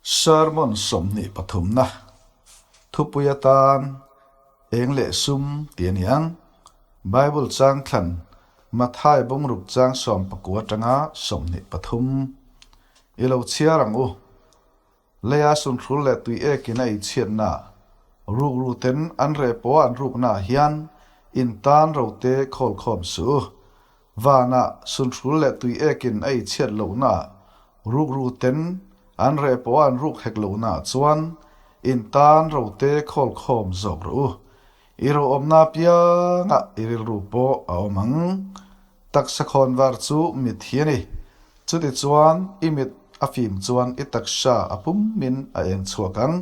Sermon 23 na thupui atan eng leh sum tih a ni ang. Bible chang thlan Matthai bungruk chang 19 atanga 23 i lo chhiar ang u. Leia sunhrul leh tui ekin a eichhiatna, rukru ten an reh pawha an ruknaah hian in tan rote khawlkhawm suh u. Vanah sunhrul leh tui ekin a eichhiat lohnaah, rukru ten an reh pawha an ruk hek lohnaah chuan in tan rote khawlkhawm zawk rawh u. I roawmna apiangah i rilru pawh a awm ang. Taksa khawnvar chu mit hi a ni. Chutichuan i mit a fim chuan i taksa a pumin a eng chhuak ang.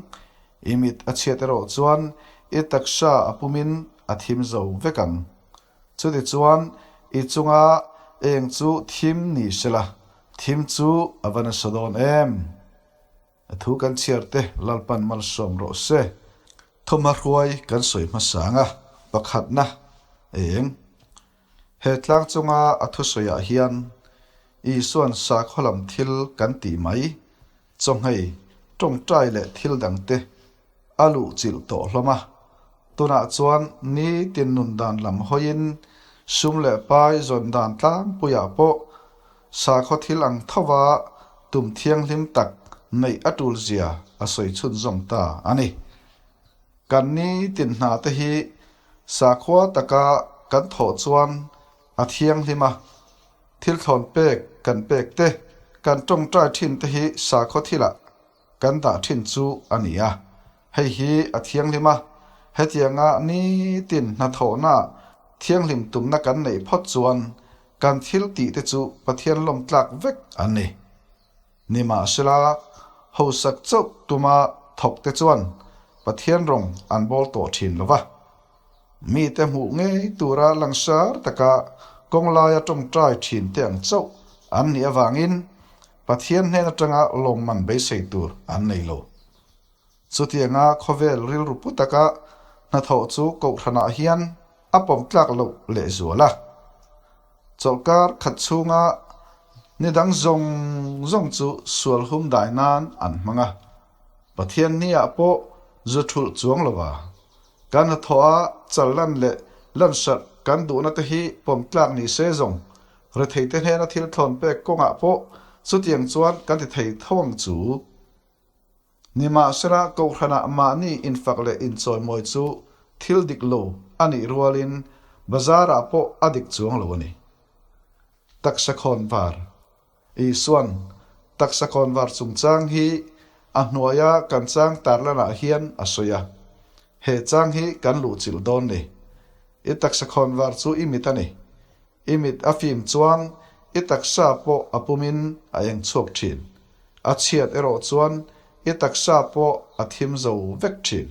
I mit a chhiat erawh chuan i taksa a pumin a thim zo vek ang. Chutichuan i chunga eng chu thim ni sela, thim chu a va nasa dawn em? A thu kan chhiar te Lalpan malsawm rawh se. Thawmhma hruai kan sawi hmasa ang a, pakhatna eng. He tlang chunga a thusawiah hian Isua'n sakhaw lam thil kan tih mai, chawhmei, tawngtai leh thil dangte a luh chilh tawh hlawm a. Tunah chuan nitin nun dan lam hawiin sum leh pai zawn dan tlangpuiah pawh sakhaw thil ang thova tum thianghlim tak neih a tul zia a sawi chhunzawm ta a ni. Kan nitin hna te hi Sakhua taka kan thawh chuan a thianghlim a, thil thlawn pek kan pek te, kan tawngtai thin te hi sakhaw thilah kan dah thin chu a ni a. Hei hi a thianghlim a, hetianga nitin hnathawhnaah thianghlim tumna kan neih phawt chuan kan thil tih te chu Pathian lawm tlak vek an ni. Nimahsela, hausak chauh tuma thawk te chuan Pathian rawng an bawl tawh thin lo va. Mite hmuh ngei tura langsar taka kawng laia tawngtai thin te ang chauh an nih avangin Pathian hnen atanga lawmman beisei tur an nei lo. Chutianga khawvel rilru pu taka hnathawh chu kohhranah hian a pawm tlak loh lehzual a. Chawlhkar khat chhunga ni dang zawng zawng chu sual hum dai nan an hmang a. Pathian hniah pawh zu thulh chuang lo a. Kan hnathawh a chal lan leh lansarh kan duhna te hi pawm tlak ni se zawng retheite hnena thil thlawn pek kawngah pawh chutiang chuan kan ti thei tho ang chu. Nimahsela, Kohhranah mahni infak leh inchawimawi chu thil dik lo a nih rualin bazarah pawh a dik chuang lo a ni. Taksa khawnvar. Isuan taksa khawnvar chungchang hi a hnuaia kan chang tarlanah hian a sawi a. He chang hi kan luhchilh dawn ni. I taksa khawnvar chu i mit a ni. I mit a fim chuan i taksa pawh a pumin a eng chhuak thin. A chhiat erawh chuan i taksa pawh a thim zo vek thin.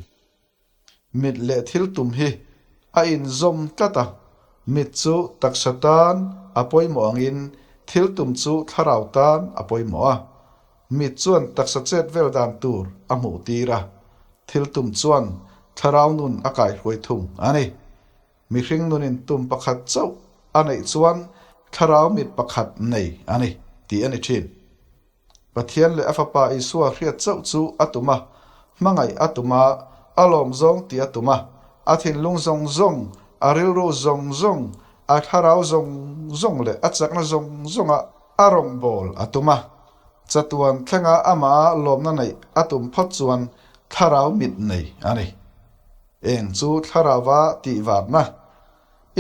Mit leh thil tum hi a inzawm tlat a, mit chu taksa tan a pawimawh angin thil tum chu thlarau tan a pawimawh a. Mit chuan taksa chet vel dan tur a hmuh tir a, thil tum chuan thlarau nun a kaihruai thung a ni. Mihring nunin tum pakhat chauh a neih chuan thlarau mit pakhat nei a ni tih a ni thin. Pathian leh a Fapa Isua hriat chauh chu a tum a, hmangaih a tum a, a lawm zawng tih a tum a, a thinlung zawng zawng, a rilru zawng zawng, a thlarau zawng zawng leh a chakna zawng zawnga a rawngbâwl a tum a. Chatuan thlenga amaha lawmna neih a tum phawt chuan thlarau mit nei a ni. Eng chu thlarauva tih varna?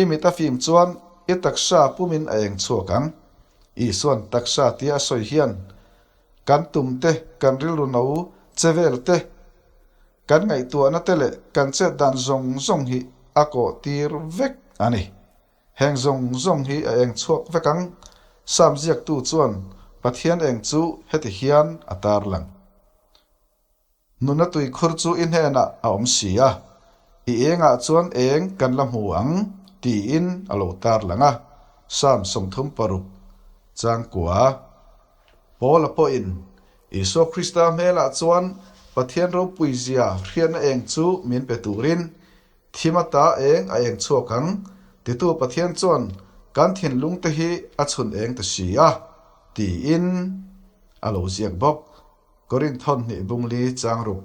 I mit a fim chuan i taksa pumin a eng chhuak ang. Isuan taksa tia a sawi hian kan tum te, kan rilru no che vel te, kan ngaihtuahna te leh kan chet dan zawng zawng hi a kawh tir vek a ni. Heng zawng zawng hi a eng chhuak vek ang. Sam ziaktu chuan Pathian eng chu heti hian a tarlang. Nuna tuikhur chu i hnenah a awm si a, i engah chuan eng kan la hmu ang, tiin a lo tarlang a, Psalm 36, Changkua. Paula pawhin, Isua Krista hmelah chuan Pathian ropuizia hriatna eng chu min pe turin, thim ata eng a eng chhuak ang, titu Pathian chuan kan thinlungte hi a chhun eng ta si a, tiin a lo ziak bawk. Korinthon hnih bung li chang ruk.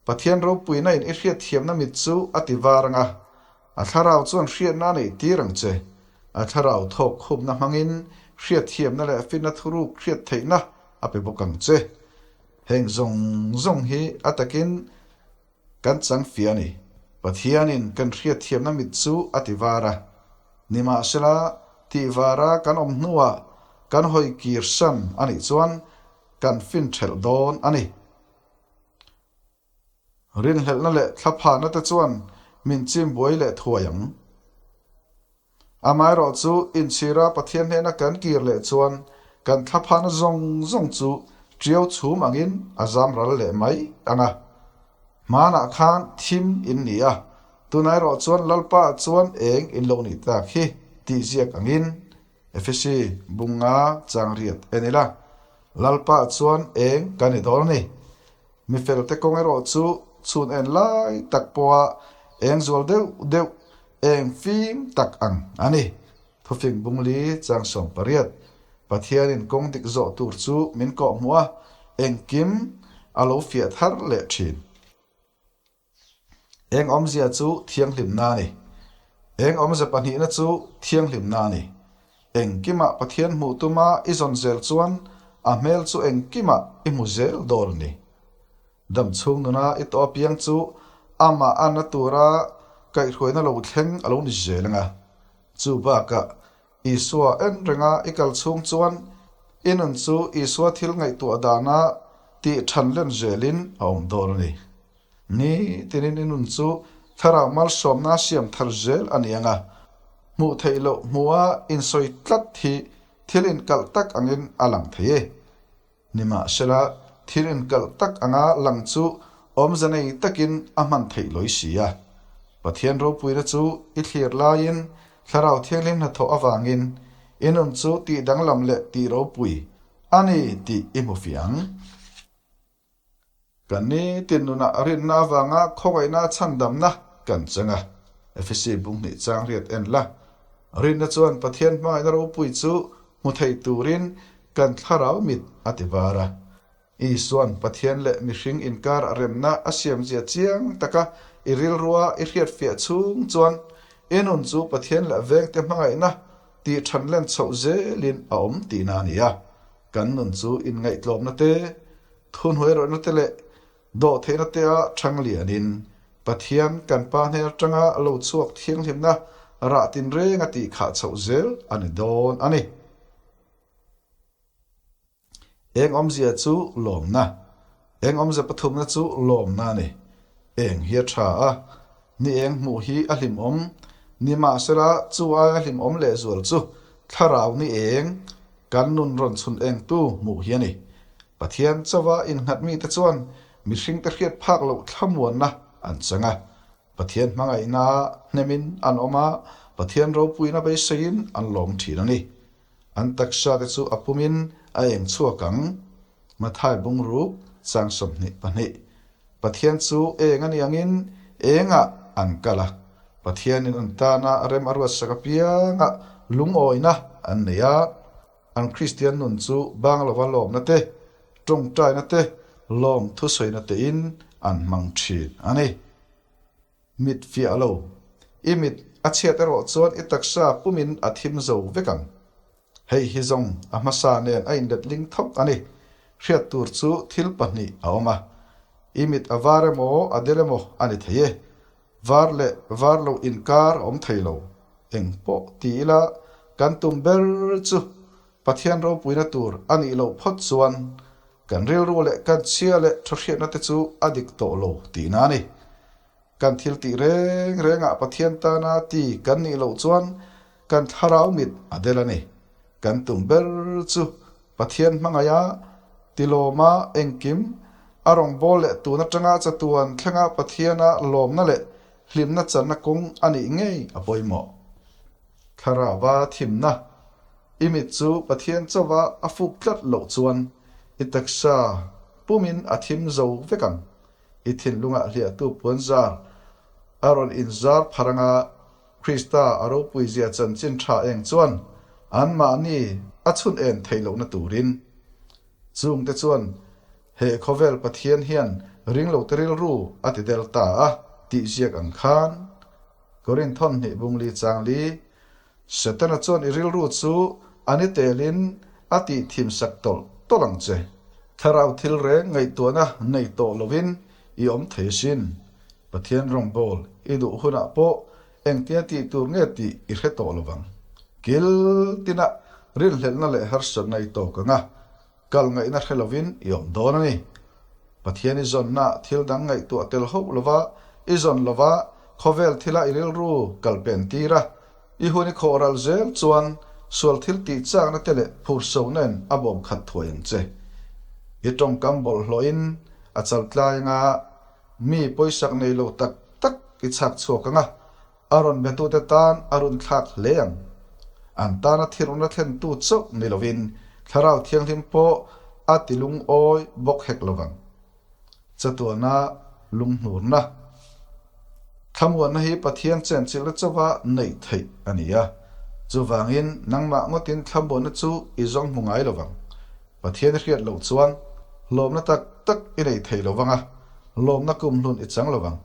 Pathian ropuina in i hriatthiamna mit chu a ti var ang a, a thlarau chuan hriatna a neih tir ang che. A thlarau thawk khumna hmangin hriatthiamna leh finna thuruk hriat theihna a pe bawk ang che. Heng zawng zawng hi a takin kan chang fiah a ni. Pathianin kan hriatthiamna mit chu a ti var a. Nimahsela, tih vara kan awm hnuah kan hawi kir san a nih chuan kan fin ṭhelh dawn a ni. Rinhlelhna leh thlaphahna te chuan min chim buai leh thuai ang. Amaherawh chu inchhira Pathian hnena kan kir leh chuan kan thlaphahna zawng zawng chu ṭiau chhum angin a zam ral leh mai ang a. Hmanah khan thim in ni a, tunah erawh chuan Lalpa chuan eng in lo nih tak hi tih ziak angin Efesi bunga chang riat en ila, Lalpa chuan eng kan i dawn a ni. Mi felte kawng erawh chu chhun en lai tak pawha eng zual deuh deuh, eng fim tak ang a ni. Thufing bungli chang 18, Pathianin kawng dik zawh tur chu min kawhhmuh a, engkim a lo fiah thar leh thin. Eng awmzia chu thianghlimna a ni. Eng awmze pahnihna chu thianghlimna a ni. Engkimah Pathian hmuh tuma i zawn zel chuan a hmel chu engkimah i hmu zel dawn a ni. Dam chhung nuna i tawh apiang chu amah a na tura kaihhruaina lo thleng a lo ni zel ang a. Chu bakah Isua en renga i kal chhung chuan i nun chu Isua thil ngaihtuah dana tih than len zelin a awm dawn a ni. Ni tinin i nun chu thlarau malsawmna siam thar zel a ni ang a, hmuh theih loh hmuha insawi tlat hi thil inkalh tak angin a lang thei e. Nimahsela, thil inkalh tak anga lang chu awmze nei takin a hman theih lawi si a. Pathian ropuina chu i thlir laiin Thlarau Thianghlim hnathawh avangin i nun chu tih danglam leh tih ropui a ni tih i hmu fiang. Kan nitin nunah rinna avanga khawngaihna chhandamna kan cheng a. Efesi bung hnih chang riat en la. Rinna chuan Pathian hmangaihna ropui chu hmu thei turin kan thlarau mit a ti var a. Isuan Pathian leh mihring inkar a remna a siamzia chiang taka i rilrua i hriatfiah chhung chuan i nun chu Pathian leh vengte hmangaihna tih thanlen chhoh zelin a awm tihna a ni a. Kan nun chu inngaihtlawmna te, Thunhuairawhna te leh dawhtheihna te a chhang lianin Pathian kan Pa hnen atanga lo chhuak thianghlimna rah tinreng a tih khah chhoh zel a ni dawn a ni. Eng awmzia chu lawmna? Eng awmzia pathumna chu lawmna a ni. Eng hi a tha a, ni eng hmuh hi a hlimawm. Nimahsela chu aia hlimawm lehzual chu thlarau ni eng Kan nun rawn chhun engtu hmuh hi a ni. Pathian chauha innghat mite chuan mihringte hriat phak loh thlamuanna an chang a. Pathian hmangaihna hnemin an awm a, Pathian ropuina beiseiin an lawm thin a ni. An taksa te chu a pumin a eng chhuak ang. Mathai bungruk chang 22. Pathian chu eng a ni angin engah an kal a, Pathianin an tana rem a ruatsak apianga lungawina an nei a, an Kristian nun chu bang lova lawmna te, tawngtaina te, lawm thusawina tein an hmang thin a ni. Mit fiah lo. I mit a chhiat erawh chuan i taksa pumin a thim zo vek ang. Hei hi zawng a hmasa nen a inletling thawk a ni. Hriat tur chu thil pahnih a awm a. I mit a var emaw a del emaw a ni thei e. Var leh var lo inkar a awm thei lo. Eng pawh ti ila kan tum ber chu Pathian ropuina tur a nih loh phawt chuan Kan rilru leh kan chhia leh tha hriatna te chu a dik tawh lo tihna a ni. Kan thil tih reng rengah Pathian tana ti kan nih loh chuan kan thlarau mit a del a ni. Kan tum ber chu Pathian hmangaiha tilawma engkim a rawngbâwl leh tun aṭanga chatuan thlenga Pathiana lawmna leh hlimna channa kawng a nih ngei a pawimawh. Thlarauva thimna, I mit chu Pathian chauha a fuk tlat loh chuan i taksa pumin a thim zo vek ang. I thinlungah hliahtu puanzar a rawn inzar phar anga Krista a ropuizia chanchin tha eng chuan anmahni a chhun en theih lohna turin. Chungte chuan. He khawvel Pathian hian ringlote rilru a ti del ta a tih ziak ang khan Korinthon hnih bungli changli Setana chuan i rilru chu a ni telin a tih thim sak tawlh tawlh ang che. Thlarau thil reng ngaihtuahna nei tawh lovin i awm thei asin. Pathian rawngbâwl i duh hunah pawh engtia tih tur nge tih i hre tawh lovang. Kil tinah rinhlelhna leh harsatna i tawk ang a, Kal ngaihna hre lovin i awm dawn a ni. Pathian i zawnna thil dang ngaihtuah tel hauh lova i zawn lova khawvel thila i rilru kal pen tir a, i hun i khawh ral zel chuan sual thil tih chakna te leh phurso nen a bawm khat thuai ang che. I tawngkam bawlhhlawhin a chal tlai anga mi pawisak nei lo tak tak i chhak chhuak anga A rawn betute tan a run thlak hle ang. An tana thiruna thlentu chauh ni lovin Thlarau Thianghlim pawh a ti lungawi bawk hek lovang. Chatuana lunghnurna. Thlamuanna hi Pathian chenchilhna chauha neih theih a ni a. Chuvangin nangmah ngawtin thlamuanna chu i zawng hmu ngai lovang. Pathian i hriat loh chuan lawmna tak tak i nei thei lovang a, lawmna kumhlun i chang lovang.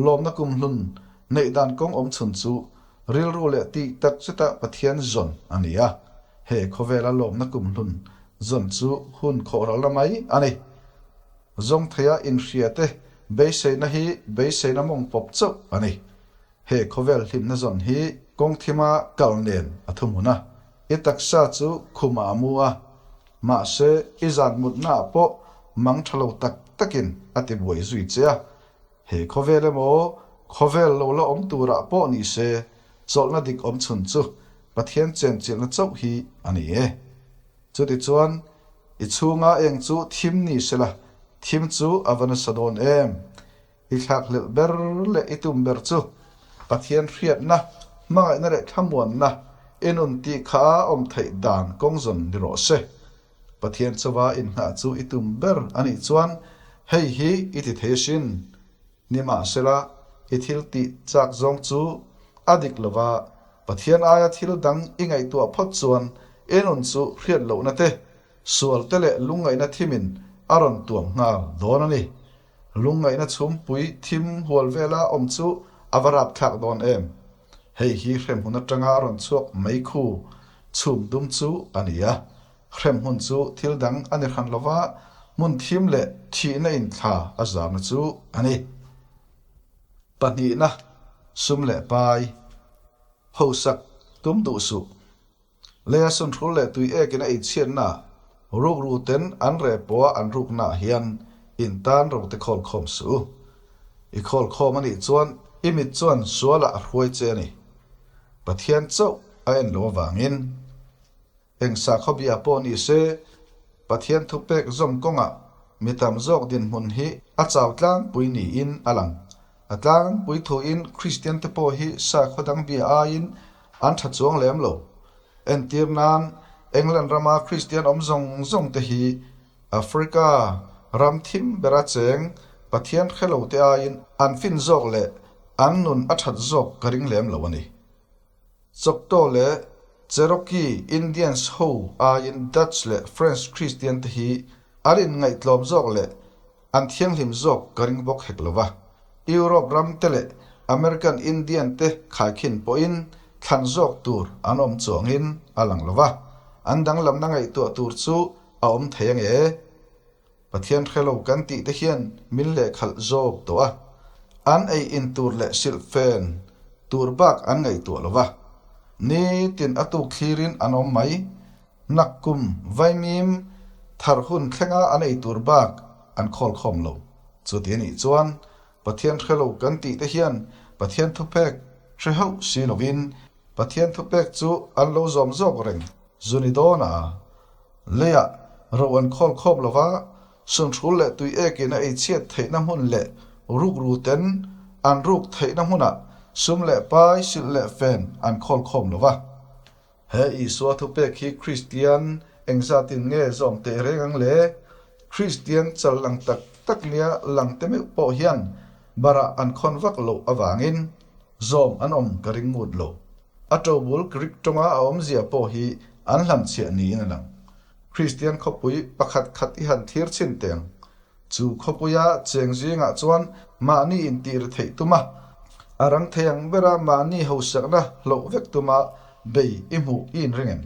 Lawmna kumhlun neih dan kawng awm chhun chu rilru leh tih tak chutah Pathian zawn a ni a, he khawvela lawmna kumhlun zawn chu hun khawhralna mai a ni. Zawng theia inhria te beiseina hi beiseina mawng pawp chauh a ni. He khawvel hlimna zawn hi kawng thima kal nen a thuhmun a, i taksa chu khumah a mu a, mahse i zan mutnaah pawh mang tha lo tak takin a ti buai zui che a. He khawvel emaw, khawvel lo la awm turah pawh ni se, chawlhna dik awm chhun chu Pathian chenchilhna chauh hi a ni e. Chutichuan, i chhunga eng chu thim ni sela, thim chu a va nasa dawn em? I thlakhlelh ber leh i tum ber chu Pathian hriatna, hmangaihna leh thlamuanna i nun tih kha a awm theih dan kawng zawn ni rawh se. Pathian chauha inngah chu i tum ber a nih chuan hei hi i ti thei asin. Nimahsela, i thil tih chak zawng chu a dik lova, Pathian aia thil dang i ngaihtuah phawt chuan i nun chu hriat lohna te, sual te leh lungngaihna thimin a rawn tuam nghal dawn a ni. Lungngaihna chhumpui thim hual vela awm chu a va rapthlak dawn em? Hei hi hremhmun atanga a rawn chhuak mai khu chhum dum chu a ni a. Hremhmun chu thil dang a ni hran lova, hmun thim leh thihna inthla a zarna chu a ni. Pahnihna, sum leh pai, hausak tum duh suh. Leia sunhrul leh tui ekin a eichhiatna rukru ten an reh pawha an ruknaah hian in tan rote khawl khawm suh u. I khawl khawm a nih chuan i mit chuan sualah a hruai che a ni. Pathian chauh a en lo avangin eng sakhaw bia pawh ni se Pathian thupek zawm kawngah mi tam zawk dinhmun hi a chau tlangpui niin a lang. A tlangpui thuin Kristian te pawh hi sakhaw dang bia aiin an tha chuang lem lo. Entir nan, England rama Kristian awm zawng zawng te hi Africa ram thim bera cheng Pathian hre lo te aiin an fin zawk leh an nun a that zawk ka ring lem lo a ni. Choctaw leh Cherokee Indians ho aiin Dutch leh French Kristian te hi an inngaihtlawm zawk leh An thianghlim zawk ka ring bawk hek lo va. Europe ram te leh American Indian te khaikhin pawhin thlan zawk tur an awm chuangin a lang lo va, an danglamna ngaihtuah tur chu a awm thei ange. Pathian hre lo kan tih te hian min lehkhalh zawk tawh a, an ei in tur leh silhfen tur bak an ngaihtuah lo va, nitin a tuk thlirin an awm mai. Nakkum vaimim thar hun thlenga an ei tur bak an khawl khawm lo. Chuti a nih chuan Pathian hre lo kan tih te hian Pathian thupek hre hauh si lovin Pathian thupek chu an lo zawm zawk reng zu ni dawn a. Leiah ro an khawl khawm lo va, sunhrul leh tui ekin a ei chhiat theihna hmun leh rukru ten an ruk theihna hmunah sum leh pai, silh leh fen an khawl khawm lo va. He Isua thupek hi Kristian engzatin nge zawm teh reng ang le? Kristian chal lang tak tak nia lang te meuh pawh hian barah an khawn vak loh avangin zawm an awm ka ring ngut lo. A ṭobul Greek ṭawnga a awmzia pawh hi an hlamchhiah niin a lang. Kristian khawpui pakhat khat i han thlir chhin teh ang. Chu khawpuia cheng zingah chuan mahni intih ri theih tum a, a rang thei ang bera mahni hausakna hloh vek tuma bei i hmuh i inring em?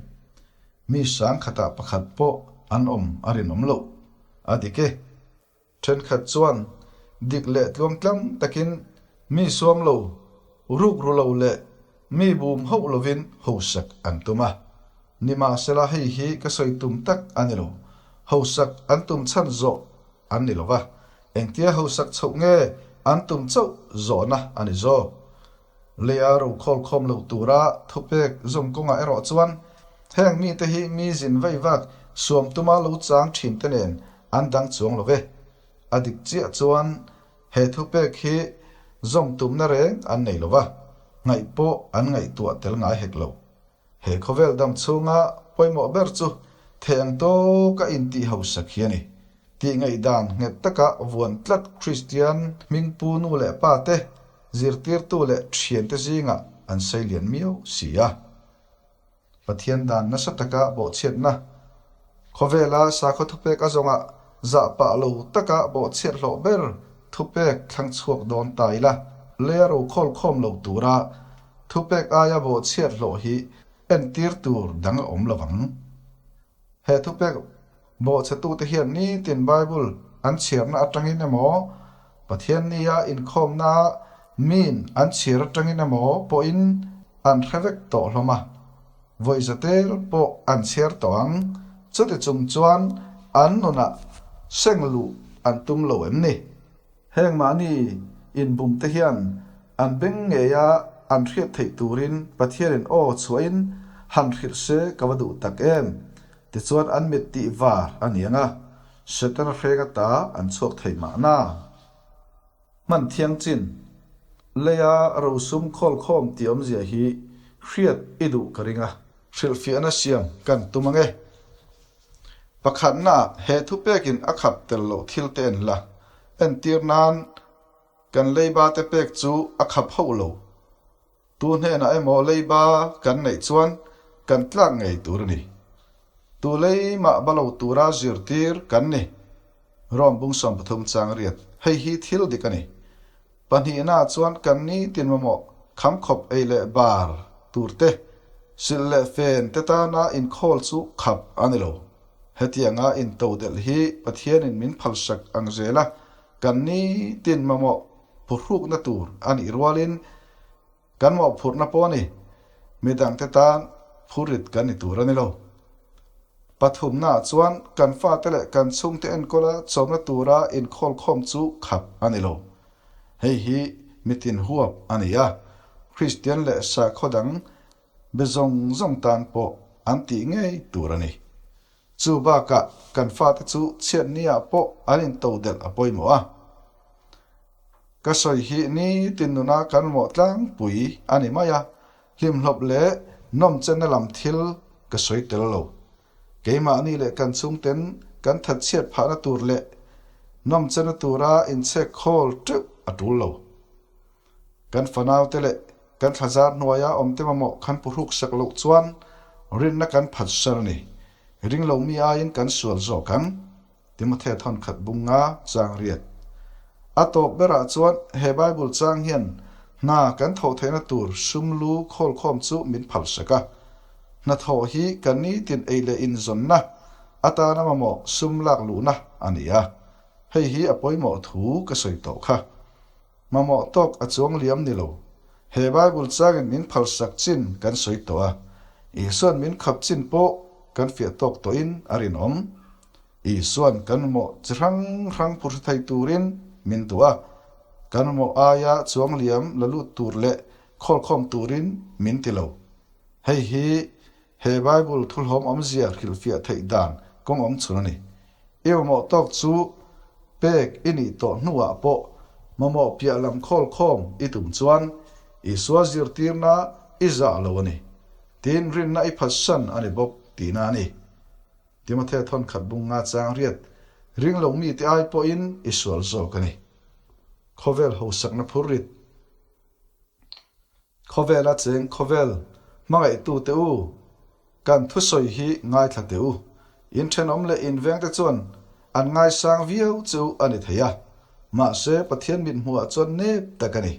Mi sangkhatah pakhat pawh an awm a rinawm loh. A dik e. Thenkhat chuan dik leh tluangtlang takin mi suam lo, ruk ru lo leh mi bum hauh lovin hausak an tum a. Nimahsela hei hi ka sawi tum tak a ni lo. Hausak an tum chhan zawh an ni lo va, engtia hausak chhoh nge an tum chauh zawhna a ni zawk. Leia rokhawl khawm lo tura thupek zawm kawngah erawh chuan heng mite hi mi zin vei vak suam tuma lo chang thin te nen an dang chuang lo ve. A dik chiah chuan he thupek hi zawm tumna reng an nei lo va, ngaih pawh an ngaihtuah tel ngai hek lo. He khawvel dam chhunga pawimawh ber chu thei ang tawka intih hausak hi a ni. Tih ngaihdan nghet taka vuan tlat Kristian hmingpu nu leh pa te, zirtirtu leh thiante zingah an sei lian miau si a. Pathian dan nasa taka bawhchhiatna, khawvela sakhaw thupek a zawngah zah pah lo taka bawhchhiat hlawh ber thupek thlang chhuak dawn ta ila, leia rokhawl khawm lo tura Thupek aia bawhchhiat hlawh hi entir tur dang a awm lo ang. He thupek bawhchhetute hian nitin Bible an chhiarna atangin emaw, Pathian nia inkhawmna min an chhiar atangin emaw pawhin an hre vek tawh hlawm a. Vawi zatel pawh an chhiar tawh ang. Chuti chung chuan an nunah seng luh an tum lo em ni? Heng mahni inbum te hian an beng ngeia an hriat theih turin Pathianin aw chhuahin han hrilh se ka va duh tak em? Tichuan an mit tih var a ni ang a, Setana hreng ata an chhuak thei mahna. Hman thiang chin, leia rosum khawlkhawm tih awmzia hi hriat i duh ka ring a. Hrilhfiahna siam kan tum ang e. Pakhatna, he thupekin a khap tel loh thil te en la. Entir nan, kan leiba te pek chu a khap hauh lo. Tu hnenah emaw leiba kan neih chuan kan tlak ngei tur a ni. Tu lei mah ba lo tura zirtir kan ni. Rom bung 13 chang riat, hei hi thil dik a ni. Pahnihna chuan kan nitin mamawh khamkhawp ei leh bar tur te, silh leh fen te tana inkhawl chu khap a ni lo. Hetianga intodelh hi Pathianin min phalsak ang zela kan nitin mamawh phuhrukna tur a nih rualin kan mawhphurhna pawh a ni. Midangte tan phurrit kan ni tur a ni lo. Pathumnaah chuan kan fate leh kan chhungte enkawla chawmna tura inkhawlkhawm chu khap a ni lo. Hei hi mitin huap a ni a, Kristian leh sakhaw dang be zawng zawng tan pawh an tih ngei tur a ni. Chu bakah kan fate chu chhiatniah pawh an intodelh a pawimawh a. Ka sawi hi nitin nuna kan mawh tlangpui a ni mai a, Hlimhlawp leh nawmchenna lam thil ka sawi tel lo. Keimahni leh kan chhungten kan thatchhiat phahna tur leh nawmchenna tura inchhek khawl teuh a tul lo. Kan fanaute leh kan thlazar hnuaia awmte mamawh kan puhruk sak loh chuan rinna kan phatsan a ni. Ringlo mi aiin kan sual zawk ang. Timothea thawnkhat bunga chang riat. A tawp berah chuan he Bible chang hian hna kan thawh theihna tur sum lu khawlkhawm chu min phalsak a. Hnathawh hi kan nitin ei leh inzawnna atana mamawh sum lak luhna a ni a. Hei hi a pawimawh thu ka sawi tawh kha. Mamawh tawk a chuang liam ni lo. He Bible changin min phalsak chin kan sawi tawh a. Isuan min khap chin pawh kan fiah tawk tawhin a rinawm. Isuan kan mamawh chi hrang hrang phurhri thei turin min duh a, kan mamawh aia chuang liam la lut tur leh khawlkhawm turin min ti lo. Hei hi he Bible thulhawm awmzia hrilhfiah theih dan kawng awm chhun a ni. I mamawh tawk chu pek i nih tawh hnuah pawh mamawh piah lam khawlkhawm i tum chuan Isua zirtirna i zah lo a ni. Tin, rinna i phatsan a ni bawk tihna a ni. Timothea thawnkhat bung nga chang riat ring lo mite ai pawhin i sual zawk a ni. Khawvel hausakna phur rit. Khawvela cheng khawvel hmangaihtute u, kan thusawi hi ngaithla teh u. In thenawm leh in vengte chuan. an ngaisang viau chu a ni thei a, mahse Pathian mithmuhah chuan nep tak a ni.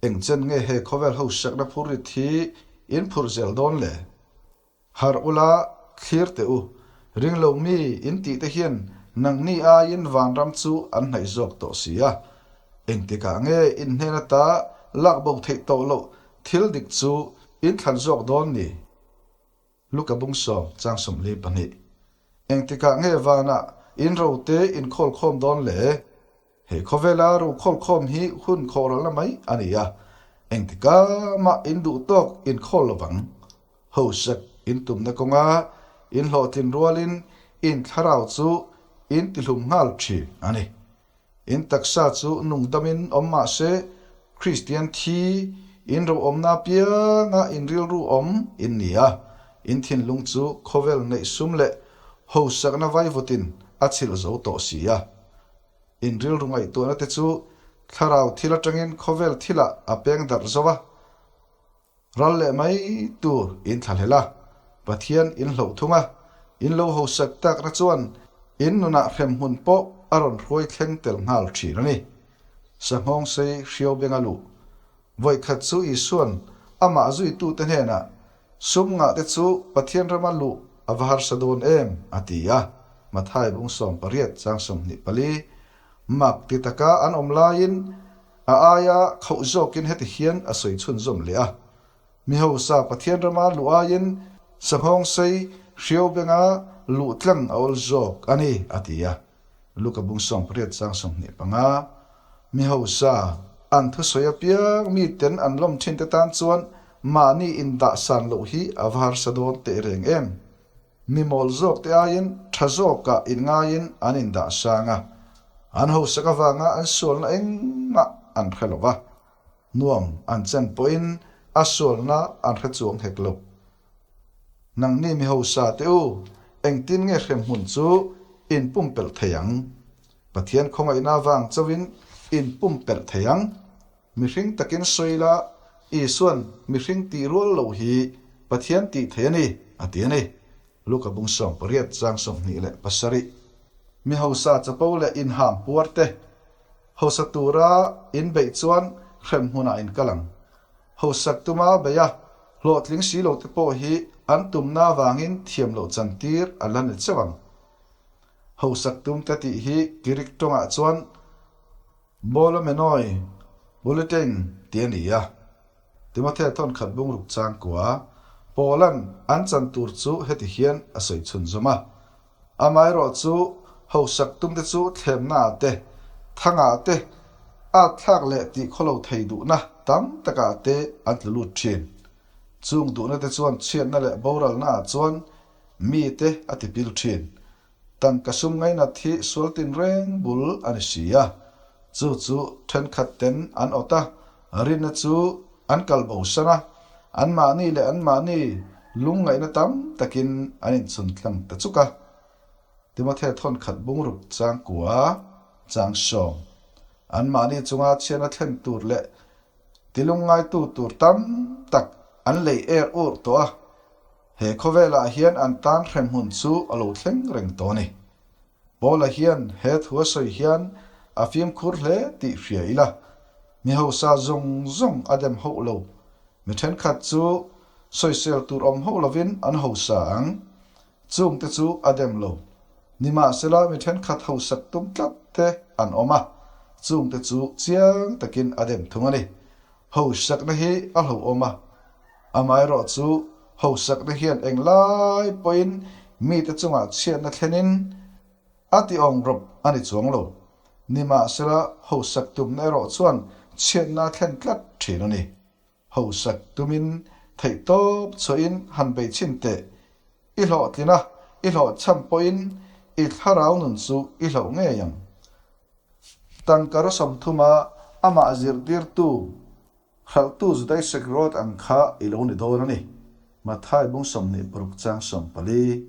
Engchen nge he khawvel hosakna phurrit hi in phurh zel dawn le? Harh ula, thlir teh u. Ringlo mi in tih te hian nangni aiin vanram chu an hnaih zawk tawh si a. Engtikah nge in hnen ata lak bo theih tawh loh thil dik chu in thlan zawk dawn ni? Luka bungsawm chang 42. Engtikah nge vanah in rote in khawlkhawm dawn le? He khawvela rokhawlkhawm hi hun khawhralna mai a ni a, engtikah mah in duh tawk in khawl lovang. Hosak in tumna kawnga in hlawhtlin rualin in thlarau chu in tihlum nghal thin a ni. In taksa chu nungdamin awm mah se, Kristian thi in roawmna apianga in rilru awm in ni a, in thinlung chu khawvel neih sum leh hosakna vaivutin a chhilh zo tawh si a. In rilru ngaihtuahna te chu thlarau thil atangin khawvel thilah a peng darh zo a, ral leh mai tur in thlahlel a, Pathian in hloh thung a, in lo hosak takna chuan in nunah hremhmun pawh a rawn hruai thleng tel nghal thin a ni. Sanghawng sei hriau benga luh. Vawikhat chu Isuan amah zuitute hnenah Sum ngah te chu Pathian rama luh a va harsa dawn em? a ti a. Mathai bung 18 chang 24. Mak ti taka an awm laiin a aia khauh zawkin heti hian a sawi chhunzawm leh a, Mi hausa Pathian rama luh aiin sanghawng sei hriau benga luh tlang a awl zawk a ni, a ti a. Luka bung 18 chang 25. Mi hausa an thusawi apiang miten an lawm thin te tan chuan mahni indah san loh hi a va harsa dawn teh reng em? Mi mawl zawk te aiin tha zawkah inngaiin an indah sang a, an hausak avanga an sualna engmah an hre lo va, nuam an chen pawhin a sualna an hre chuang hek lo. Nangni mi hausa te u, engtin nge hremhmun chu in pumpelh thei ang? Pathian khawngaihna avang chauhin in pumpelh thei ang. Mihring takin sawi la, Isuan mihring tih rual lo hi Pathian tih thei a ni, a ti a ni. Luka bung 18 chang 27. Mi hausa chapo leh inham puar te, hausa tura in beih chuan hrem hmunah in kal ang. Hausak tuma bei a, hlawhtling si lo te pawh hi an tumna avangin thiam loh chantir a la ni chauh ang. Hausak tum te tih hi Greek tawngah chuan Bolomenoi, Bulletin, tih a ni a. Timothea thawn khat bungruk changkua, Paula'n an chan tur chu heti hian a sawi chhunzawm a, Amaherawh chu hausak tumte chu thlemnaah te, thangah te, at thlak leh tih khawlo thei duhna tam takah te an tlu lut thin. Chung duhna te chuan chhiatna leh boralnaah chuan mite a tipil thin. Tangka sum ngainat hi sual tinreng bul a ni si a, chu chu thenkhat ten an awt a, rinna chu an kal bosan a, anmahni leh anmahni lungngaihna tam takin an inchhun tlang ta chuk a. Timothea thawnkhat bungruk changkua chang sawm, anmahni chunga chhiatna thlen tur leh tilungngaihtu tur tam tak an lei er ur tawh a, He khawvelah hian an tan hremhmun chu a lo thleng reng tawh a ni. Paula hian he thu a sawi hian a fimkhur hle tih hria ila, mi hausa zawng zawng a dem hauh lo. Mi thenkhat chu sawisel tur awm hauh lovin an hausa ang, chungte chu a dem lo. Nimahsela mi thenkhat hausak tum tlat te an awm a, chungte chu chiang takin a dem thung a ni. Hausakna hi a hlauhawm a, Amaherawh chu hausakna hian englai pawhin mite chungah chhiatna thlenin a ti awng rawp a ni chuang lo. Nimahsela hausak tumna erawh chuan chhiatna a thlen tlat thin a ni. Hausak tumin theihtawp chhuahin han bei chhin teh. I hlawhtlin a, i hlawhchham pawhin i thlarau nun chu i hlauh ngei ang. Tangka rawsam thuma amah zirtirtu Hralhtu Judai Sekrot ang kha i lo ni dawn a ni, Mathai bung 26 chang 14.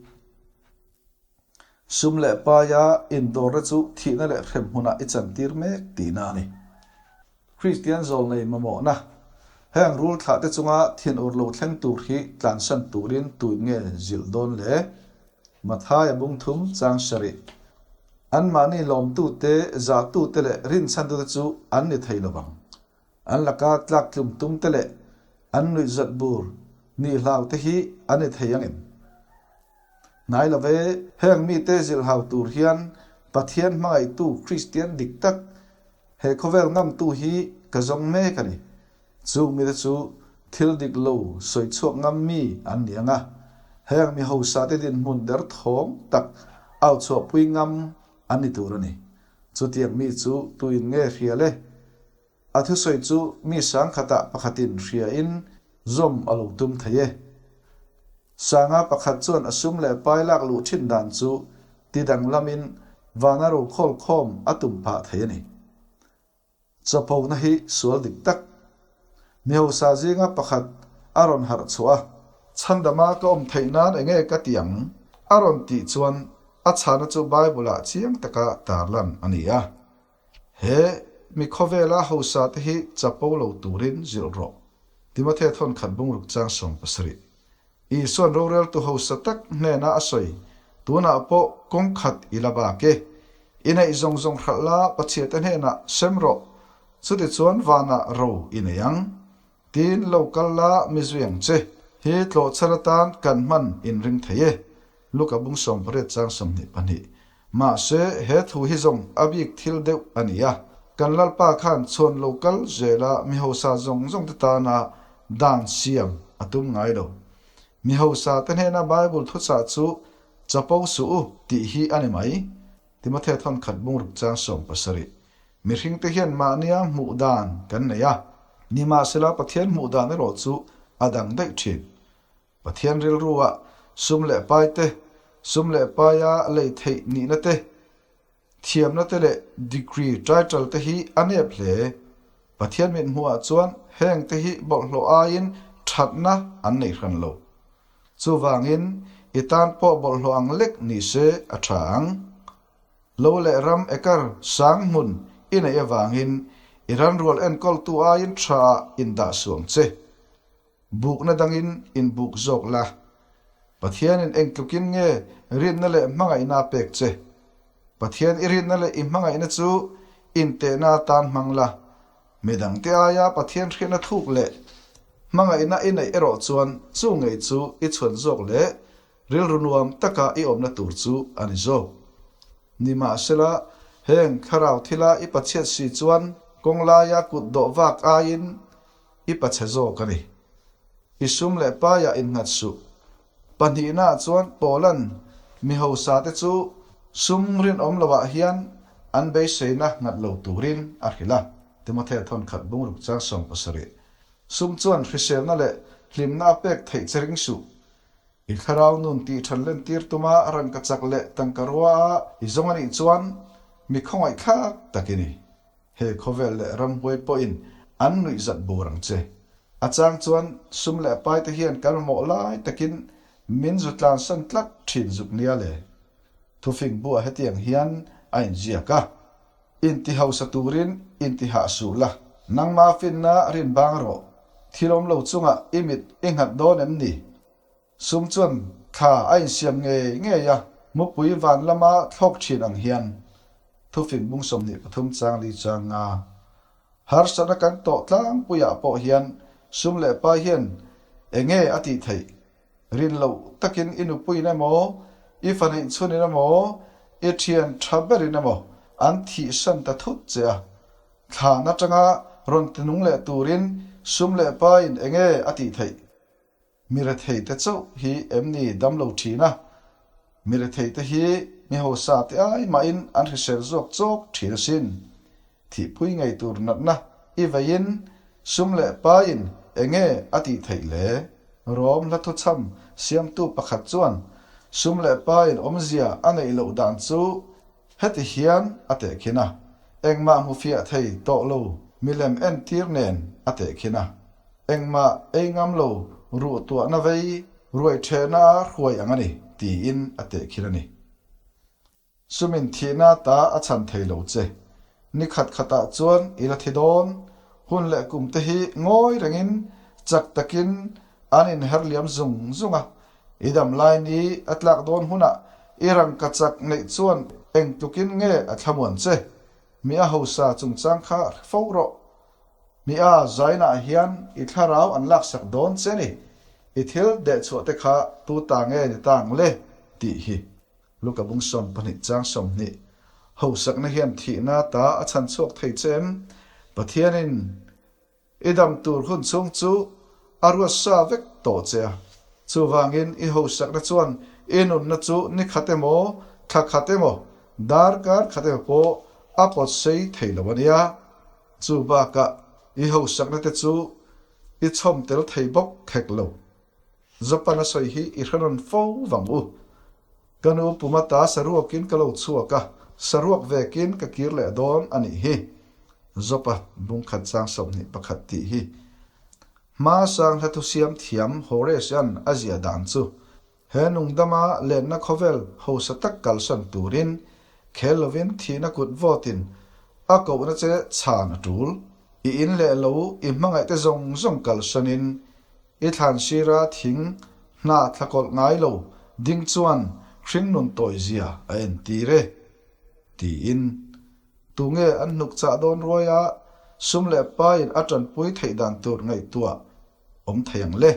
Sum leh paia indawrna chu thihna leh hrem hmunah i chantir mek tihna a ni. Kristian zawlnei mamawhna, Heng rul thlahte chunga thinur lo thleng tur hi tlansan turin tuin nge zilh dawn le? Mathaia bung thum chang sarih. Anmahni lawmtute, zahtute leh rinchhantute chu an ni thei lo vang. An laka tlaktlum tumte leh an nuihzat bur nihhlaute hi an ni thei ang em? Hnai lo ve, heng mite zilhhau tur hian Pathian hmangaihtu Kristian dik tak, he khawvel ngamtu hi ka zawng mek a ni. Chung mite chu thil dik lo sawi chhuak ngam mi an ni ang a, heng mi hausa te dinhmun derthawng tak au chhuahpui ngam an ni tur a ni. Chutiang mi chu tuin nge hria le? A thusawi chu mi sangkhatah pakhatin hriain zawm a lo tum thei e. Sanga pakhat chuan a sum leh pai lak luh thin dan chu ti danglamin vana rokhawl khawm a tum phah thei a ni. Chawphona hi sual dik tak. Mi hausa zinga pakhat a rawn harh chhuah a. Chhandama ka awm theih nan enge ka ti ang? a rawn tih chuan a chhana chu Bible-ah chiang taka tarlan a ni a. He mi khawvela hausa te hi chapo lo turin zilh rawh. Timothea thawnkhat bungruk chang 70. Isuan roreltu hausa tak hnena a sawi, Tunah pawh kawng khat i la bak e. I neih zawng zawng hralh la Pathiate hnenah sem rawh, chutichuan vanah ro i nei ang. Tin, lo kal la mi zui ang che. Hi tlawhchhar atan kan hman inring thei e. Luka bung 18 chang 22. Mahse, he thu hi zawng a bik thil deuh a ni a. Kan Lalpa khan chhuan lo kal zela mi hausa zawng zawng te tana dan siam a tum ngai lo. Mi hausa te hnena Bible thuchah chu chapo suh u tih hi a ni mai. Timothea thawnkhat bungruk chang 70. Mihringte hian mahnia hmuh dan kan nei a, nimahsela Pathian hmuh dan erawh chu a dang daih thin. Pathian rilrua sum leh pai te, sum leh paia lei theih nihna te, thiamna te leh degree title te hi a nep hle. Pathian mithmuhah chuan heng te hi bawlhhlawh aiin thatna an nei hran lo. Chuvangin i tan pawh bawlhhlawh ang lek ni se a tha ang. Lo leh ram ekar sang hmun i neih avangin i ranrual enkawltu aiin tha ah indah suang che. Bukna dangin inbuk zawk la. Pathianin eng tlukin nge rinna leh hmangaihna a pek che? Pathian i rinna leh i hmangaihna chu intehna atan hmang la. Midangte aia Pathian hriatna thluk leh hmangaihna i neih erawh chuan chu ngei chu i chhuan zawk leh rilru nuam taka i awmna tur chu a ni zawk. Nimahsela, heng thlarau thila i pachhiat si chuan kawng laia kut dawh vak aiin i pachhe zawk a ni. I sum leh paiah innghat suh. Pahnihnaah chuan Paula'n mi hausate chu sum rinawm lovah hian an beiseina nghat lo turin a hrilh a, Timothea thawnkhat bungruk chang 70. Sum chuan hriselna leh hlimna a pek theih che ring suh. I thlarau nun tih than lentir tuma rangkachak leh tangka rua a i zawng a nih chuan mi khawngaihthlak tak i ni. He khawvel leh ramhuai pawhin an nuihzat bur ang che. A chang chuan sum leh pai te hian kan mamawh lai takin min zu tlansan tlat thin zuk nia le. Thufing buah hetiang hian a inziak a. Inti hausa turin inti hah suh la. Nangma finna rin bang rawh. Thil awm lo chungah i mit i nghat dawn em ni? Sum chuan thla a insiam ngei ngei a, mupui van lama thlawk thin ang hian thufing bung 23 chang li chang nga. Harsatna kan tawh tlangpuiah pawh hian sum leh pai hian enge a tih theih? Rin loh takin i nupuiin emaw, i fa neih chhunin emaw, i thian tha berin emaw an thihsan ta thut che a. Thlan atanga rawn tinung leh turin sum leh paiin enge a tih theih? Mi retheite chauh hi em ni dam lo thin a? Mi retheite hi mi hausa te ai mahin an hrisel zawk chawk thin asin. Thihpui ngei tur natna i veiin sum leh paiin enge a tih theih le? Rom hla thuchham siamtu pakhat chuan sum leh paiin awmzia a neih loh dan chu Heti hian a tehkhin a, engmah hmu fiah thei tawh lo milem entir nen a tehkhin a, engmah ei ngam lo ruh tuahna vei ruai thehna a hruai ang a ni tiin a tehkhin a ni. Sumin thihna ta a chhan thei lo che. Ni khat khatah chuan i la thi dawn, hun leh kum te hi ngawi rengin chak takin an inher liam zung zung a, I dam lai ni a tlak dawn hunah i rangkachak neih chuan. eng tlukin nge a thlamuan che? Mi a hausa chungchang kha hre fo rawh. Mi a zainah hian i thlarau an laksak dawn che ni. I thil dehchhuah te kha tu ta nge ni ta ang le? tih hi. Luka bung 12 chang 20. Hausakna hian thihna ta a chhan chhuak thei che em? Pathianin I dam tur hun chhung chu a ruat sa vek tawh che a. Chuvangin i hausakna chuan i nunna chu ni khat emaw, thla khat emaw, darkar khat emaw pawh a pawt sei thei lo a nia. Chu bakah i hausakna te chu i chhawm tel thei bawk khek lo. Japan a sawi hi i hre rawn fo vang u. Ka nu puma ta saruakin ka lo chhuak a, saruak vekin ka kir leh dawn a nih hi. Jopa bungkhat chang 21 tih hi. Hma sang hla thusiam thiam Horace-a'n a ziah dan chu, He nungdama lenna khawvel hausa tak kalsan turin khel lovin thihna kut vawtin a kohna che chhan a tul. I in leh lo i hmangaihte zawng zawng kalsanin I thlan sira thing hna thlakawlh ngai lo ding chuan hringnun tawi zia a entir e, tiin. Tunge an hnuk chah dawn ruai a, sum leh paiin a tanpui theih dan tur ngaihtuah awm thei ang le.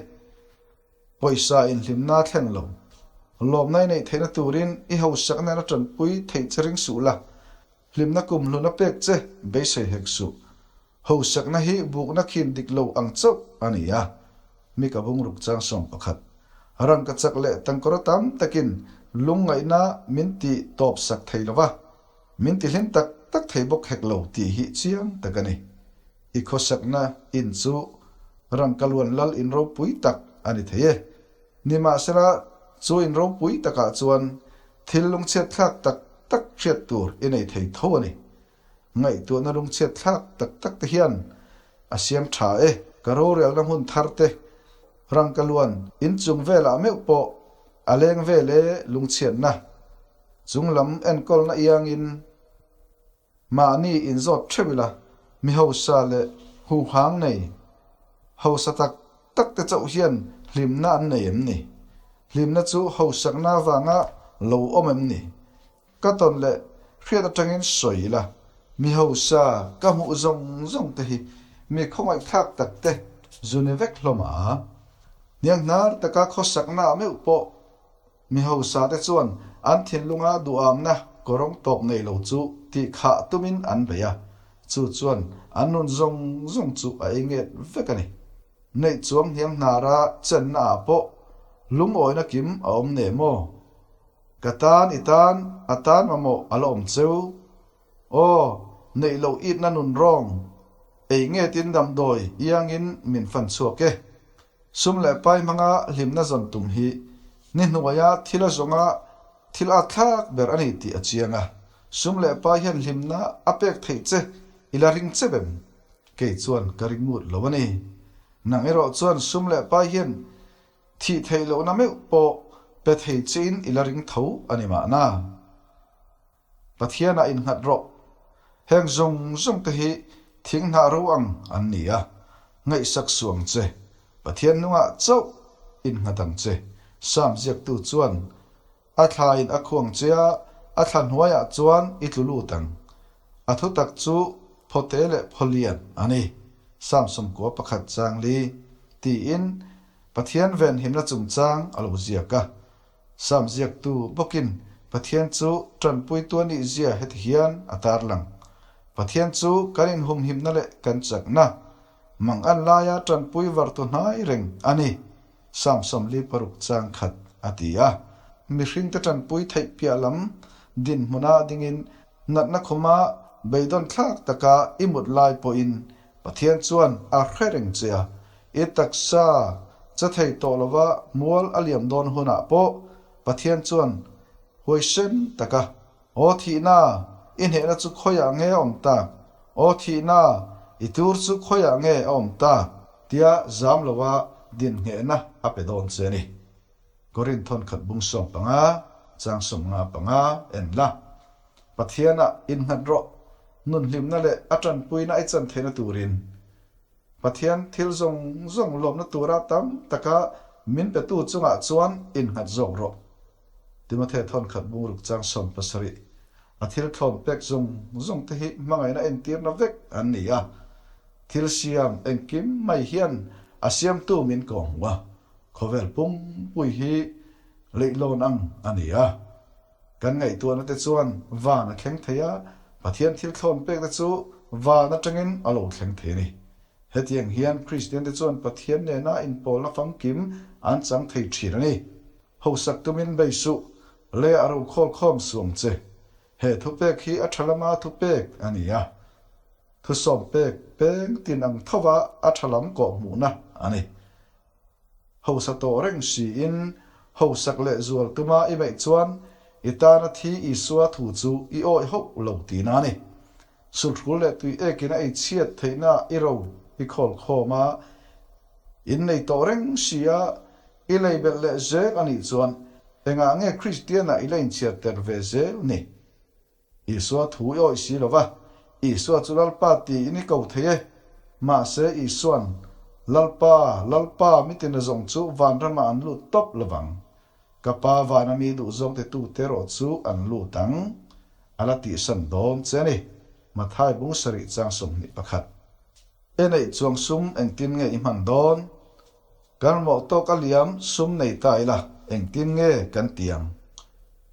Pawisa inhlimna thleng lo. Lawmna i neih theihna turin i hausakna in a tanpui theih che ring suh la, hlimna kumhlun a pek che beisei hek suh. Hausakna hi bukna khin dik lo ang chauh a ni a, mi ka bungruk chang 11. Rangka chak leh tangkawra tam takin lungngaihna min ti tawp sak thei lo va, min ti hlim tak tak thei bawk hek lo tih hi chiang tak a ni. I khawsakna in chu rangka luan lal in ropui tak a ni thei e. Nimahsela, chu in ropui takah chuan thil lungchhiat thlak tak tak hriat tur i nei thei tho a ni. Ngaihtuahna lungchhiat thlak tak tak te hian a siam tha e. Ka rorelna hmun thar te, rangka luan inchung velah meuh pawh a leng vel e lungchhiatna chunglam enkawlna iangin mahni inzawt theuh ila mi hausa leh huhang nei hausa tak tak te chauh hian hlimna an nei em ni? Hlimna chu hausakna avanga lo awm em ni? Ka tawn leh hriat atangin sawi ila, mi hausa ka hmuh zawng zawng te hi mi khawngaihthlak tak te zu ni vek hlawm a. Hnianghnar taka khawsakna ah meuh pawh mi hausa te chuan an thinlunga duhamna kawrawng tawp nei lo chu tih khah tumin an bei a, chu chuan an nun zawng zawng chu a ei nget vek a ni. Neih chuang hnianghnara chenna ah pawh lungawina kim a awm neh maw? Ka tan i tan, a tan mamawh a la awm cheu. Aw, neih loh itna nun rawng, ei nge tin damdawi iangin min fan chhuak e. Sum leh pai hmanga hlimna zawn tum hi ni hnuaia thil a zawnga thil at thlak ber a ni tih a chiang a. Sum leh pai hian hlimna a pek theih che i la ring che vem? Kei chuan ka ring ngut lo a ni. Nang erawh chuan sum leh pai hian Thih theih lohna meuh pawh pe thei chiin i la ring tho a ni mahna. Pathianah innghat rawh. Heng zawng zawng te hi thing hnah ro ang an ni a, ngaihsak suh ang che. Pathian nungah chauh innghat ang che. Sam ziaktu chuan A thlain a khuang che a, a thla hnuaiah chuan i tlu lut ang. A thutak chu phawte leh phawlian a ni. Sam 91 chang li, tiin Pathian venhimna chungchang a lo ziak a. Sam ziaktu bawkin Pathian chu tanpuitu a nihzia heti hian a tarlang, Pathian chu kan inhumhimna leh kan chakna, mangan laia tanpui vartu hnai reng a ni. Sam 46 chang khat a ti a. Mihringte tanpui theih piah lam dinhmuna dingin natna khuma beidawn thlak taka i mut lai pawhin Pathian chuan a hre reng che a, i taksa che thei tawh lova mual a liam dawn hunah pawh Pathian chuan huaisen taka Aw thihna, i hnehna chu khawiah nge a awm tak? Aw thihna, i tur chu khawiah nge a awm tak? Tia zam lova dinhnghehna a pe dawn che a ni. Korinth thawnkhat bung 15, chang 55 en la. Pathianah innghat rawh, nunhlimna leh a tanpuina i chan theihna turin. Pathian thil zawng zawng lawmna tura tam taka min petu chungah chuan innghat zawk rawh. Timothy thawnkhat bungruk chang 17. A thil thlawn pek zawng zawng te hi hmangaihna entirna vek an ni a. Thil siam engkim mai hian a siamtu min kawh hmu a, khawvel pumpui hi leihlawn ang a ni a. Kan ngaihtuahna te chuan van a thleng thei a, Pathian thil thlawn pek te chu van atangin a lo thleng thei a ni. Hetiang hian Kristian te chuan Pathian nena inpawlna famkim an chang thei thin a ni. Hausak tumin bei suh, lei a ro khawl khawm suang che. He thupek hi a tha lama thupek a ni a, thusawm pek peng tin ang thova a tha lam kawh hmuhna a ni. Hausa tawh reng siin hausak leh zual tuma i beih chuan i tana thi Isua thu chu i awih hauh lo tihna a ni. Sulhrul leh tui ekin a ei chhiat theihna i ro i khawl khawm a, in nei tawh reng si a, i lei belh leh zel a nih chuan engah nge Kristianah i la inchhiar ter ve zel ni? Isua thu i awih si lo va, Isua chu Lalpa tiin i ko thei e. Mahse Isua'n, Lalpa, Lalpa, mitin a zawng chu vanramah an lut tawp lo vang. Ka Pa vana mi duhzawng titute erawh chu an lut ang, a la tihsan dawn che a ni. Mathai bung sarih chang 21. E neih chuang sum engtin nge i hman dawn? Kan mawh tawk a liam sum nei ta ila engtin nge kan ti ang?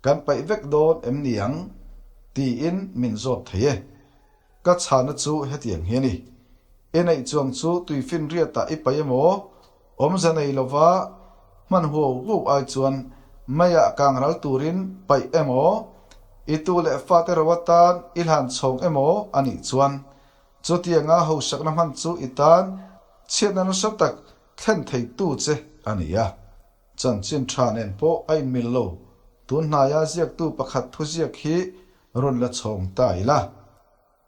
Kan paih vek dawn em ni ang? Tiin min zawt thei e. Ka chhana chu hetiang hi a ni. I neih chuang chu tuifinriatah i paih emaw, awmze nei lova hman huau huau ai chuan meiah kang ral turin paih emaw, i tu leh fate ro atan i hlan chhawng emaw a nih chuan chutianga hausakna hman chu i tan chhiatna nasa tak thlen theitu che a ni a. Chanchin tha nen pawh a inmil lo. Tun hnaia ziaktu pakhat thuziak hi rawn la chhawng ta ila.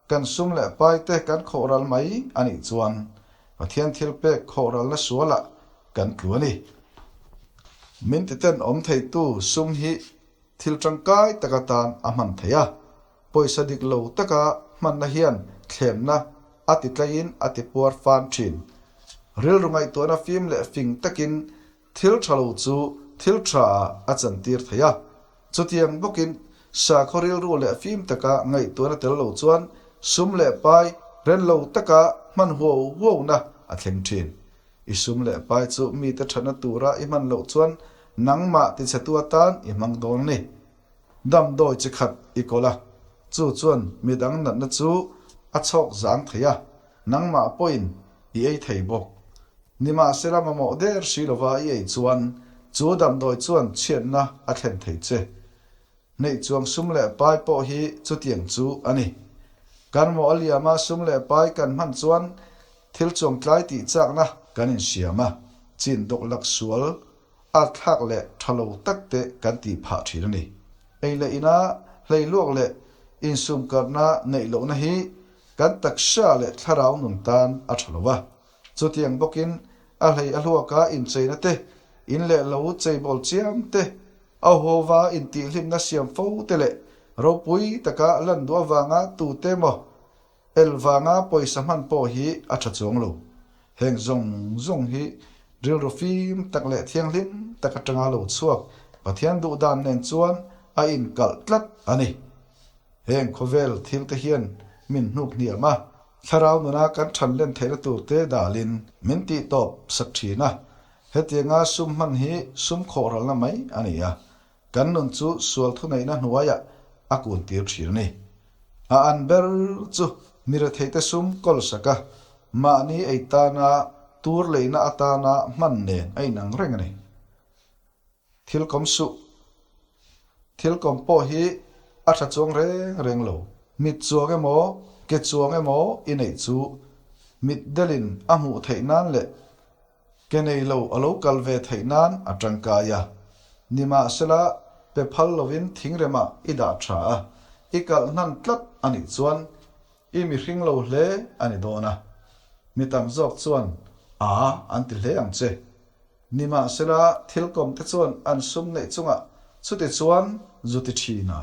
Kan sum leh pai te kan khawhral mai a nih chuan Pathian thil pek khawhralna sualah kan tlu a ni. Min titen awm theitu sum hi thil tangkai tak atan a hman thei a. Pawisa dik lo taka hmanna hian thlemna a ti tlaiin a ti puar fan thin. Rilru ngaihtuahna fim leh fing takin Thil tha lo chu thil tha ah a chantir thei a. Chutiang bawkin sakhaw rilru leh fim taka ngaihtuahna tel lo chuan sum leh pai ren lo taka hman huau huauna a thleng thin. I sum leh pai chu mite thatna tura i hman loh chuan nangmah tichhetu atan i hmang dawn a ni. Damdawi chi khat i kawl a, chu chuan midang natna chu a chhawk zang thei a, nangmah pawhin i ei thei bawk. Nimahsela mamawh der si lova i ei chuan chu damdawi chuan chhiatna a thlen thei che. Neih chuang sum leh pai pawh hi chutiang chu a ni. Kan mawh a liama sum leh pai kan hman chuan thil chuangtlai tih chakna kan insiam a, chin dawklak sual at thlak leh tha lo tak te kan tih phah thin a ni. Ei leh ina hleiluak leh insumkarna neih lohna hi kan taksa leh thlarau nun tan a tha lo va. Chutiang bawkin a hlei a hluaka incheina te, in leh lo cheibawl chiam te, a hova intihhlimna siam fo te leh ropui taka lan duh avanga tute emaw el vanga pawisa hman pawh hi a tha chuang lo. Heng zawng zawng hi rilru fim tak leh thianghlim tak atanga lo chhuak Pathian duhdan nen chuan a inkalh tlat a ni. Heng khawvel thil te hian min hnuk hniam a, thlarau nuna kan than len theihna tur te dalin min tih tawp sak thin a. Hetianga sum hman hi sum khawhralna mai a ni a, kan nun chu sual thuneihna hnuaiah a kun tir thin a ni. A an ber chu mi retheite sum kawl sak a, mahni ei tana tur leina atana hman nen a inang reng a ni. Thil kawm suh. Thil kawm pawh hi a tha chuang reng reng lo. Mit chuang emaw, ke chuang emaw i neih chu mit delin a hmuh theih nan leh ke nei lo a lo kal ve theih nan a tangkai a. Nimahsela, pe phal lovin thingremah i dah tha a, i kalh hnan tlat a nih chuan i mihring lo hle a ni dawn a. Mi tam zawk chuan a an ti hle ang che. Nimahsela, thil kawmte chuan an sum neih chungah chuti chuan zu ti thin a.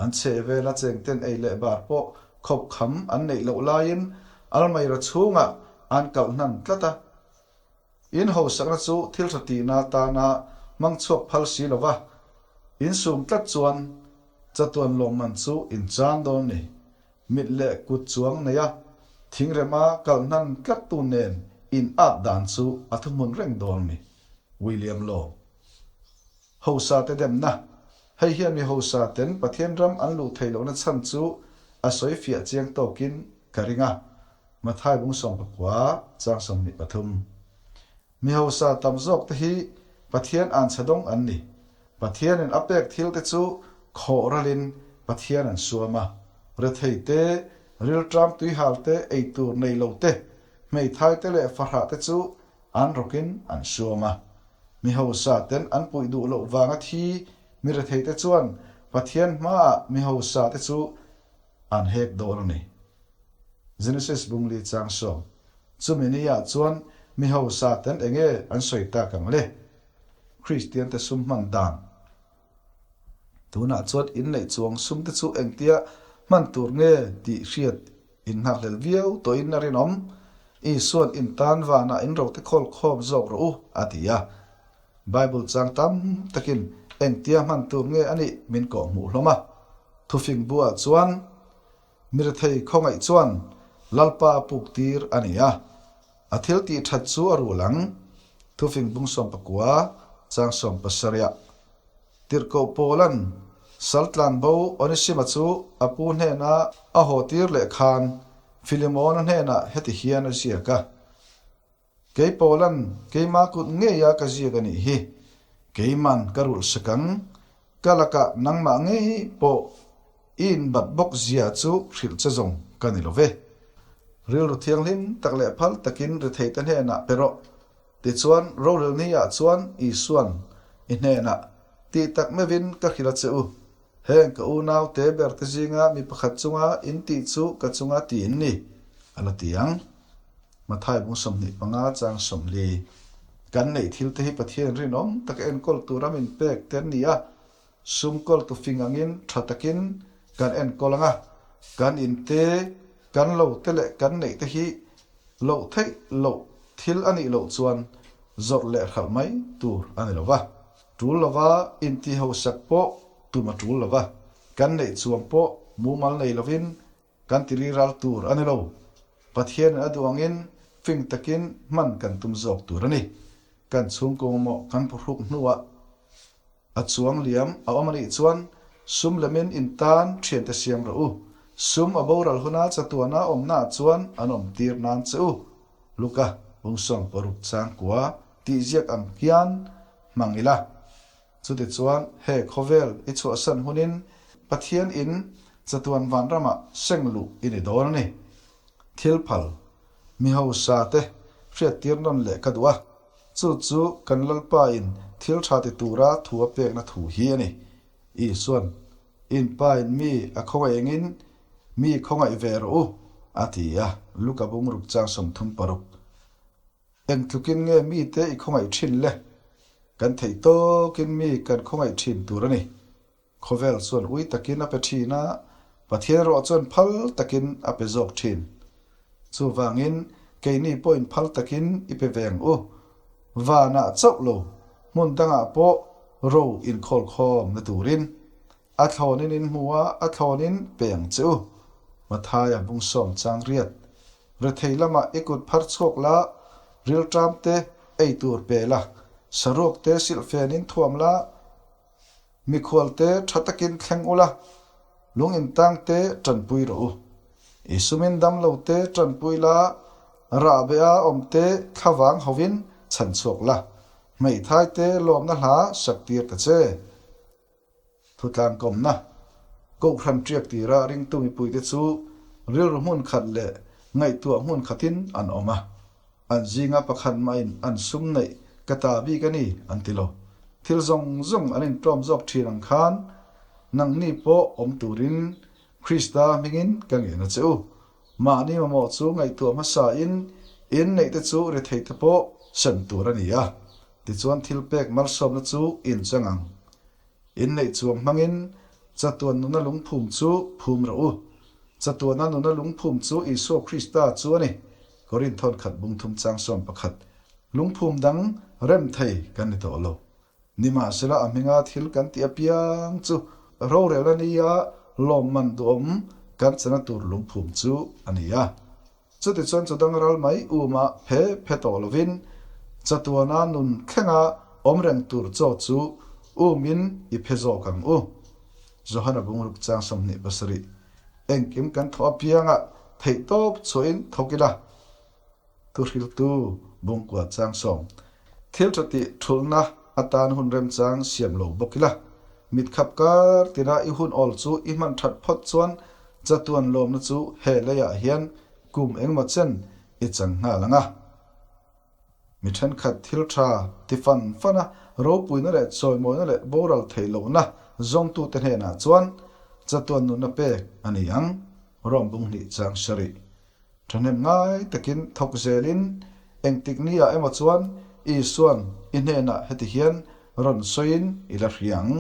An chheh vela chengten ei leh bar pawh khawp kham an neih loh laiin almaira chhungah an kalh hnan tlat a. In hausakna chu thil tha tihna atana hmang chhuak phal si lova insum tlat chuan. Chatuan lawmman chu in chang dawn ni. Mit leh kut chuang neia thingrema kalh hnan tlattu nen in at dan chu a thuhmun reng dawn ni. William Law. Hosa te demna, Hei hian mi hosa ten Pathian ram an luh theih lohna chhan chu a sawi fiah chiang tawkin ka ring a, Mathai bung 19 chang 23. Mi hosa tam zawk te hi Pathian anchhe dawng an ni. Pathianin a pek thil te chu khawh ralin Pathian an suam a. Rethei te, rilṭam tuihal te, eitur nei lo te, hmeithai te leh fahrah te chu an rawkin an suam a. Mi hausa ten an puih duh loh vanga thi mi rethei te chuan Pathian hmaah mi hausa te chu an hek dawn a ni. Genesis bungli chang sawm. Chumi ni ah chuan mi hausa ten enge an sawi tak ang le? Kristian te sum hman dan. Tunah chuan inneih chuang sum te chu engtia hman tur nge tih hriat in nghakhlel viau tawhin a rinawm. Isuan in tan vanah in rote khawl khawm zawk rawh u, a ti a. Bible chang tam takin engtia hman tur nge a nih min kawhhmuh hlawm a. Thufing buah chuan Mirethei khawngaih chuan Lalpa a puk tir a ni a, a thil tih that chu a rul ang. Thufing bung 19, chang 70. Tirhkoh Paula'n Saltlanbo Onesima chu a pu hnena a haw tir leh khan Filemona hnenah heti hian a ziak a, Kei Paula'n keima kut ngeia ka ziak a nih hi, keiman ka rulh sak ang, ka lakah nangmah ngei pawh i inbat bawk zia chu hrilh che zawng ka ni lo ve. Rilru thianghlim tak leh phal takin retheite hnenah pe rawh. Tichuan, rorelni ah chuan Isua'n i hnenah, Tih tak meuhin ka hrilh a che u. Heng ka unau te ber te zinga mi pakhat chunga in tih chu ka chunga ti in ni, a la ti ang. Mathai bung 25 chang 40. Kan neih thil te hi Pathian rinawm taka enkawl tura min pek te an ni a, sum kawltu fing angin tha takin kan enkawl ang a, kan in te, kan lo te leh kan neih te hi loh theih loh thil a nih loh chuan zawrh leh hralh mai tur a ni lo va. Tul lova intihhosak pawh tum a tul lo va, kan neih chuang pawh mumal nei lovin kan ti riral tur a ni lo. Pathianin a duh angin fing takin hman kan tum zawk tur a ni. Kan chhungkaw mamawh kan phuhruk hnuah a chuang liam a awm a nih chuan sum lemin in tan thiante siam rawh u. Sum a boral huna chatuana awmnaah chuan an awm tir nan che u. Luka bung 60 chang kua tih ziak ang hian hmang ila. Chutichuan he khawvel i chhuahsan hunin Pathian in chatuan vanramah seng luh i ni dawn a ni. Thil phal, mi hausa te hriattir nawn leh ka duh a, chu chu kan Lalpa in thil tha ti tura thu a pekna thu hi a ni. Isuan, In pa in mi a khawngaih engin mi khawngaih ve rawh u, a ti a, Luka bung ruk chang 36. Eng tlukin nge mite i khawngaih thin le? Kan theih tawkin mi kan khawngaih thin tur a ni. Khawvel chuan ui takin a pe thin a, Pathian erawh chuan phal takin a pe zawk thin. Chuvangin keini pawhin phal takin i pe ve ang u. Vanah chauh lo, hmun dangah pawh ro inkhawlkhawm na turin. A thlawnin in hmu a, a thlawnin pe ang che u. Mathaia bung sawm chang riat. Rethei lamah i kut phar chhuak la, rilṭam te ei tur pe la, saruak te silhfen in thuam la, mikhual te ṭha takin thleng u la, lung intang te ṭanpui rawh u. I sumin damlo te ṭanpui la, rahbeh-a awm te thlavang hovin chhan chhuak la, hmeithai te lawmna hla sak tir ta che. Thutlangkawmna, Kohhran ṭiak tira ringtu mipuite chu rilru hmun khat leh ngaihtuah hmun khatin an awm a. An zinga pakhat mahin an sum neih ka ta bik a ni an ti lo. Thil zawng zawng an inṭawm zawk ṭhin ang khan nangni pawh awm turin Krista hmingin ka ngen a che u. Mahni mamawh chu ngaihtuah hmasain in neihte chu retheite pawh sem tur a ni a, tichuan thilpek malsawmna chu in chang ang. In neih chuang hmangin chatuan nuna lungphum chu phum rawh u. Chatuana nuna lungphum chu Isua Krista chu a ni. Korinth thawnkhat bung thum chang 11. Lungphum dang rem thei kan ni tawh lo. Nimahsela a hminga thil kan tih apiang chu. rorelna nia lawmman duhawm kan chana tur lungphum chu a ni a. Chutichuan chu dang ral mai uma phe phe tawh lovin chatuana nun thlenga awm reng tur chaw chu umin i phe zawk ang u. Johana bungruk chang 27 Engkim kan thawh apiangah theihtawp chhuahin thawk ila. Thuhriltu bungkua chang sawm thil tha tih thulhna atan hun remchang siam lo bawk ila. Mitkhap kar tina i hun awl chu i hman that phawt chuan chatuan lawmna chu he leiah hian kum engmaw chen i chang nghal ang a. Mi thenkhat thil tha ti fan fan a, ropuina leh chawimawina leh boral theih lohna zawngtute hnenah chuan chatuan nunna pek a ni ang, Rom bung hnih chang sarih. Thahnem ngai takin thawk zelin engtik ni ah emaw chuan Isua'n i hnenah heti hian rawn sawiin i la hria ang.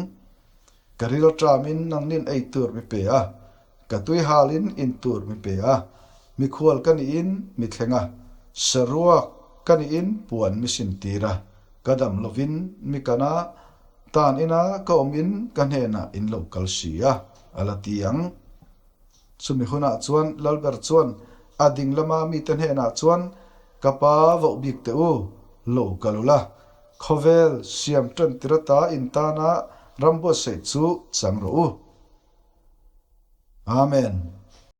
Ka ril ṭamin nangnin ei tur mi pe a, ka tui halin in tur mi pe a, mikhual ka nihin mi thleng a, saruak ka nihin puan mi sintir a, ka dam lovin mi kan a, tan ina ka awmin ka hnenah in lo kal si a, a la ti ang. Chumi hunah chuan Lalber chuan a ding lama mite hnenah chuan, Ka pa voh bik teh u, lo kal u la, khawvel siam ṭan tir ata in tana ram buatsaih chu chang rawh u. Amen.